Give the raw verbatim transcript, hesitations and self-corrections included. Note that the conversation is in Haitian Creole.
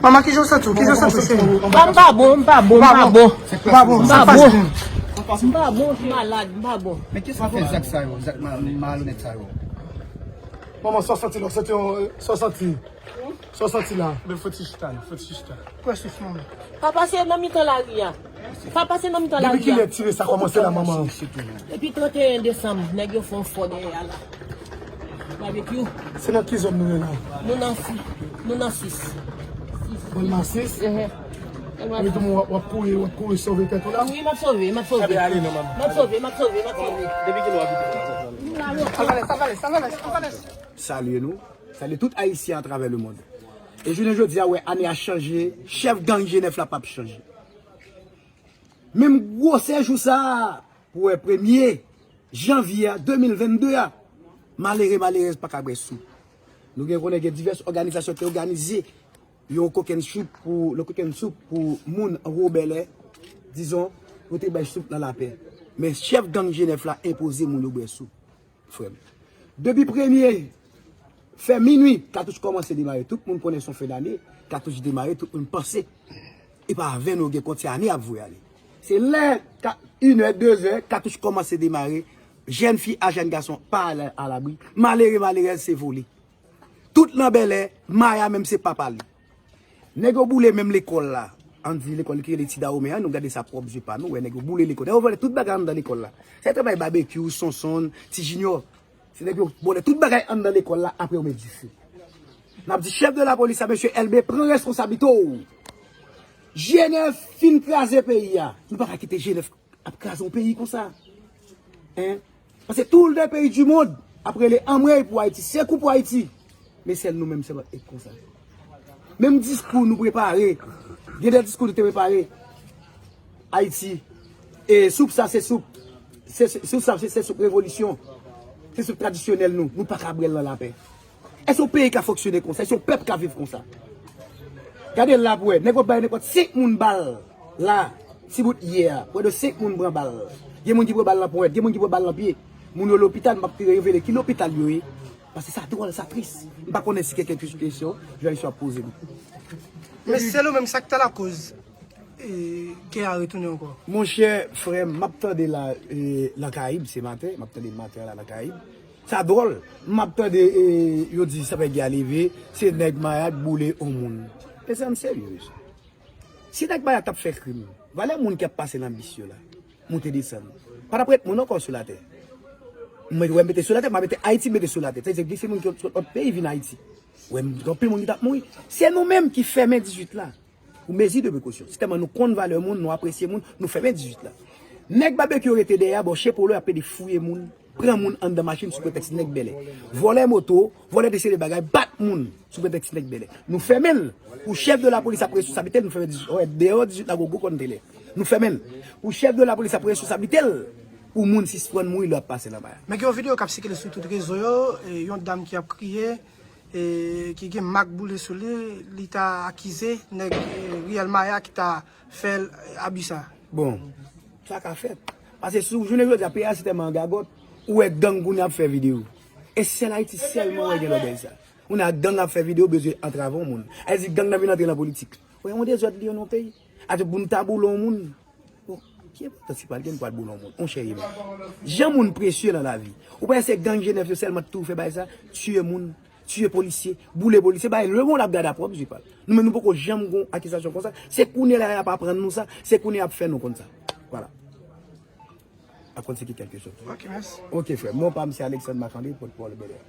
Manman, kijan w santi w? Kijan w santi w, cheri? M pa bon, m pa bon, m pa bon. M pa bon, sa pase. M pa bon, m malad, m pa bon. Men kisa fè zak sa yo, zak ma- malonèt sa yo? Manman, sa w santi la, w santi yon, sa w santi? Sa w santi la? Men fò ti chita, fò ti chita. Papa se nan mitan lari a. Papa se nan mitan lari a. Depi kilè tire sa kòmanse la, manman? Depi trannteyen desanm, nèg yo fè yon fò dèyè a la. Babekyou. Se nan ki zòn nou ye la? Nou nan si-, nou nan sis. Bòn Masis? Ehe. Epi tou w ap, w ap kouri, w ap kouri sove tèt ou la? Wi, m ap sove, m ap sove. Ebyen, ale non, manman. M ap sove, m ap sove, m ap sove. Depi kilè w abite la? Sa valè, sa valè, sa valè, sa valè. Salye nou, salye tout Ayisyen atravè lemonn. E jounen jodi a, wè, ane a chanje, chèf gang G nèf la p ap chanje. Menm gwosè jou sa a, pou wè premye janvye a, de mil vennde a, malere, malerèz pa ka bwè soup. Nou gen konnen gen divès òganizasyon ki te òganize yon kokenn soup pou, le kokenn soup pou moun Wobèlè, dizon, pou te bay soup nan lapè. Men chèf gang G nèf la enpoze moun yo bwè soup. Frè m. Depi premye, fè minwi, katouch kòmanse demare. Tout moun konnen se yon fen dane, katouch demare, tout moun panse. E pa avè nou gen kont, se ane ap voye ale. Se lè ka- inè, dezè, katouch kòmanse demare, jèn fi a jèn gason pa al alabri, malere, malerèz se vole. Tout nan bèlè, Maya menm se papa li. Nèg yo boule menm lekòl la. Ann di lekòl ki rele Ti Dawonmen an, nou gade sa pwòp zye pa nou, wè nèg yo boule lekòl. Nèg yo vòlè tout bagay anndan lekòl la. Se travay Babekyou, Sonsonn, Ti Jinyò. Se nèg yo vòlè tout bagay anndan lekòl la, apre yo met dife. N ap di chèf de lapolis la, mesye Elbe, pran responsablite w. G nèf fin kraze peyi a. Nou pa ka kite G nèf ap kraze yon peyi konsa. Hein? Paske tous les pays du monde ap rele anmwey pou Ayiti, sekou pou Ayiti. Men sèl nou menm sèlman k konsa. Menm diskou nou prepare, gen de diskou nou te prepare. Ayiti, e soup sa se soup, se, se, soup sa se, se soup revolisyon. Se soup tradisyonèl nou, nou pa ka bwè l nan lapè. Èske yon peyi ka fonksyone konsa? Èske yon pèp ka viv konsa? Gade la pou wè, nèg yo bay nenpòt senk moun bal la, ti bout yè a, pwè de senk moun pran bal. Gen moun ki pran bal nan ponyèt, gen moun ki pran bal nan pye. Moun yo lopital, m ap revele ki lopital yo ye. Paske sa dwòl, sa tris. M pa konnen si gen kèk kesyon jounalis yo ap poze m. Men selon ou menm, sa k ta lakoz e, gè a retounen ankò? Monchè, frè m, m ap tande la, e, nan Karayib se maten, m ap tande maten an la nan Karayib. Sa dwòl, m ap tande, e, yo di sa fè gè a leve, se nèg Maya k boule yon moun. Mezanmi, serye, mesye. Si nèg Maya t ap fè krim, valè moun k ap pase nan bis yo la, moute desann, pa t ap ret moun ankò sou latè. Mwen, wè, mete sou latè, m a mete Ayiti, mete sou latè. Sètadi, se moun ki sot lòt peyi vin Ayiti. Wè, gen anpil moun ki t ap mouri. Se nou menm ki fèmen dizuit la. Pou mezi de prekosyon. Se tèlman nou konn valè moun, nou apresye moun, nou fèmen dizuit la. Nèg Babekyou rete dèyè a, bò Chepolo, y ap pede fouye moun, pran moun anndan machin sou pretèks nèg bèlè. Vòlè moto, vòlè de seri de bagay, bat moun sou pretèks nèg bèlè. Nou fèmen l. Pou chèf de lapolis ap pran responsablite l, nou fèmen dizuit. Wè, deyò dizuit la, gwo gwo kòn te lè. Nou fèmen l. Pou chèf de lapolis ap pran responsablite l, pou moun sispann mouri lè y ap pase nan Maya. Men gen yon videyo k ap sikile sou tout rezo yo, e, yon dam ki ap kriye, e, ki gen mak boule sou li, li ta akize nèg, e, Riyèl Maya ki ta fè l abi sa. Bon, sa ka fèt. Paske sou jounen jodi a, peyi a se tèlman an gagòt, ou wè gang kounye a ap fè videyo. E sèl Ayiti sèlman ou wè gen lòbèy sa. Kounye a gang ap fè videyo, bezwen antrave yon moun. Sa vle di gang nan vin antre nan politik. Wè, yon dezòd li ye nan yon peyi. Atè pou nou ta boule yon moun. Bon, ki enpòtans li pral gen, nou pral boule yon moun? Monchè, jan moun presye nan lavi. Ou pa wè se gang G nèf yo sèlman ki toujou fè bagay sa, tiye moun, tiye polisye, boule polisye, bagay lemonn ap gade a pwòp zye pa l. Nou menm nou poko janm gon akizasyon konsa. Se kounye la y ap aprann nou sa, se kounye y ap fè nou konn sa. Vwala. Ap konn se ki kèlkeswa. Ok, mèsi. Ok, frè. Non pa m se Alexandre Marc-André, pòtpawòl Bèlè.